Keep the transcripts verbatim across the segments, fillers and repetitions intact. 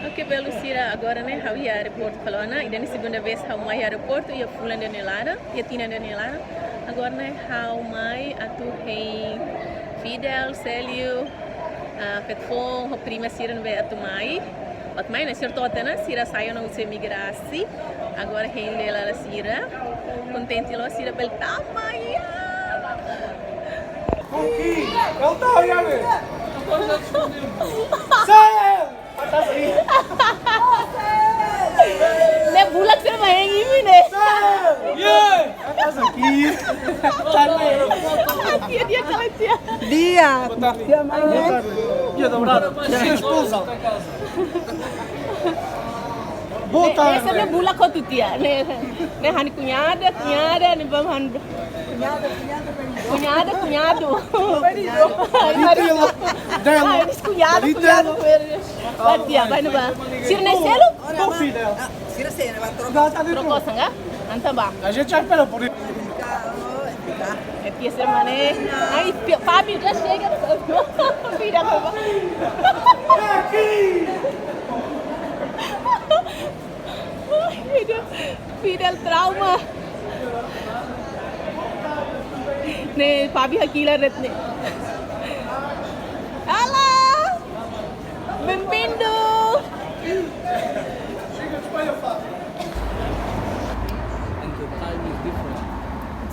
Oke, belun sira, agora ne'e ha'u iha aeroportu fali ona. Ida-ne'e segunda vez ha'u mai aeroportu, iha fulan ida-ne'e laran, iha tinan ida-ne'e laran. Agora ne'e ha'u mai atu hein Fidel, Célio, ah, feto-foun, ho prima sira ne'ebé atu mai. Atu mai ne'e sira to'o tiha ona, sira sai ona husi imigrasi. Agora hein hela sira. Kontente loos sira bele tama iha. Aqui, não tá olhando. Sai! Ne'e bulak sira mai hein imi ne'e. Sai! Yeah! Aqui, aqui, aqui, aqui. Dia. Boa tarde. Dia dobrado. Sua esposa. Boa tarde. Ese ne'e bulak hotu tiha. Ne'e, ne'e ha'u-nia kuñada, kuñada, ne'e ba ha'u-nia kuñada, kuñadu. Marido. Marido. Dela. Ai, disse kuñada, kuñadu. Ba tiha, ba ne'ebá. Sira ne'e seluk? Bom, filha. Sira sei, ne'e ba troka. Troka sanga? Entaun ba. A gente já espera por isso. É que esse mané. Ai, Fi-, Fábio já chega. Filha, não. Ai, meu Deus. Fidel trauma. Ne'e, Fábio hakilar de'it ne'e. Olá! Bem-vindo! And the time is different.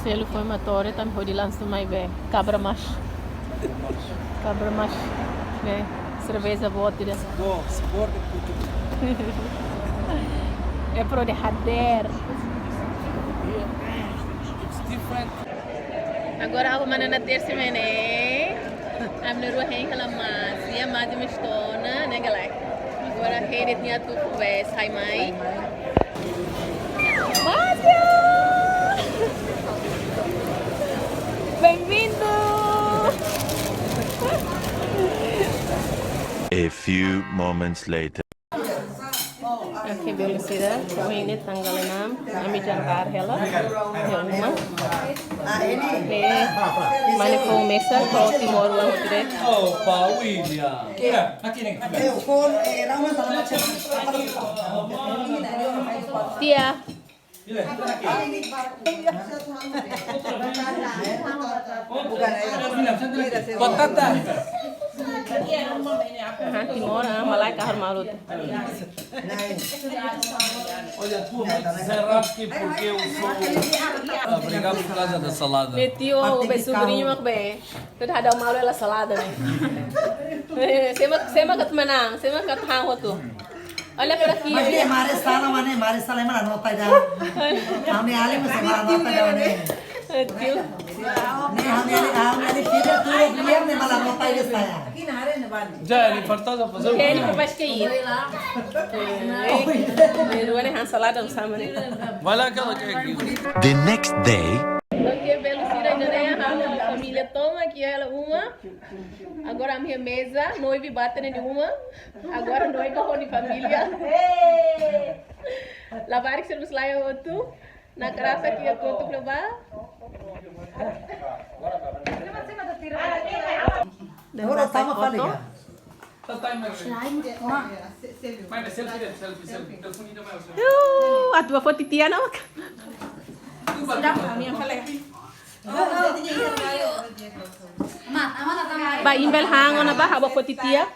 Célio foin mak to'o, tanba hodi lansa mai be. Kabra masu. Kabra masu. Ne'e. Cerveja boot ida. Boa, sabor de puto. É pro de hader. It's different. Agora ha'u ho mana Natercia mai ne'e. Ami na'in-rua hein hela Mazia, Mazia mós to'o ona, ne'e galai. Agora hein de'it nia atu be sai mai. Mazia! Bem-vindo! A few moments later. Oke, belun sira, ohin ne'e tanggal enam, ami jantar hela iha uma. Ne'e, mane foun mesak, foun timoroan hotu de'it. Opa, William. Tia. Batata. Aha, timoroan, ah, malae kahur malu. Olha, tu, mas será que porque eu sou... Ah, obrigado por causa da salada. Ne'e tiu, be sobrinho, mak be. Tudo hada malu hela salada ne'e. Eh, sema, sema kat menang, sema kat hang hotu. Olha para aqui. Mas é, Mare Sala, mane, Mare Sala, mala nota ida. Ami ali, mas mala nota ida, mane. Tio. Ne'e, ami ali, ami ali, filha, tudo bien, ne'e, mala nota ida, saya. Já, ele fartava fazer o quê? Ele faz que ir. Eh, eh, não é nem salada, não sabe, né? Vai lá, aquela que é aqui. The next day. Oke, belun sira, ida-ne'e ha'u-nia família tomak iha uma. Agora ami iha meza, noivu bá tiha ona iha uma. Agora noiva ho nia família. Labarik sira mós laiha hotu. Nakrasa kiak kotuk ne'ebá. Agora tama foto. Fali ka? Tá, tá, mas... Mas selfie, selfie, selfie. Telefone também, ó. Uh, atu bá foti tiha ona. Ba imbel han ona ba, ha'u bá foti tiha.